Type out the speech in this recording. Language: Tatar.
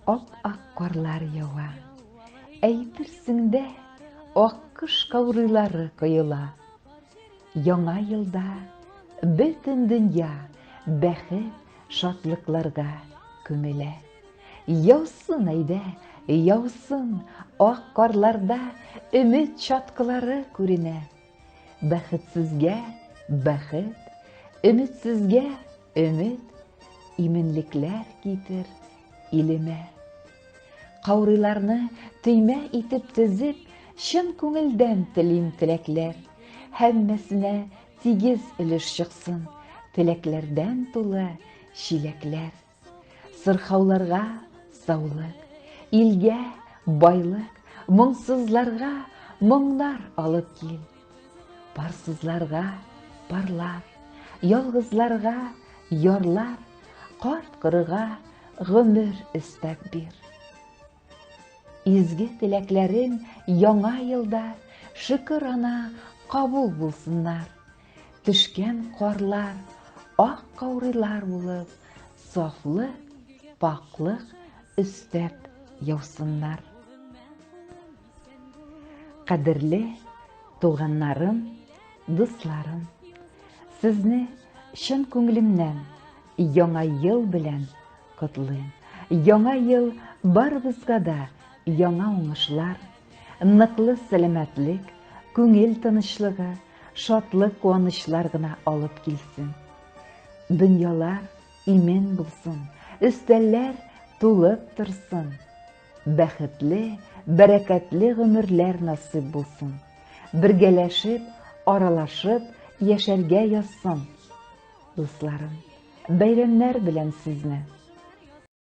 Ап-ак карлар ява. Әйтерсең дә, аккош каурыйлары коела. Яңа елда бөтен дөнья бәхет, шатлыкларга күмелә. Яусын әйдә, яусын, ак карларда өмет чаткылары күренә. Бәхетсезгә бәхет, өметсезгә өмет, иминлекләр китер илемә. Каурыйларны төймә итеп тезеп, чын күңелдән телим теләкләр. Һәммәсенә тигез өлеш чыксын, теләкләрдән тулы чиләкләр. Сырхауларга саулык, илгә байлык, моңсызларга моңнар алып кил. Парсызларга парлар, ялгызларга ярлар, карт корыга гомер өстәп бир. Изге теләкләрем яңа елда шөкер ана кабул булсыннар. Төшкән карлар ак каурыйлар булып, сафлык, пакълык өстәп яусыннар. Кадерле туганнарым, дусларым, сезне чын күңелемнән Яңа ел белән котлыйм. Яңа ел барыбызга да яңа уңышлар, ныклы сәламәтлек, күңел тынычлыгы, шатлык-куанычлар гына алып килсен. Дөньялар имин булсын, өстәлләр тулып торсын. Бәхетле, бәрәкәтле гомерләр насыйп булсын. Бергәләшеп, аралашып яшәргә язсын. Дусларым, бәйрәмнәр белән сезне!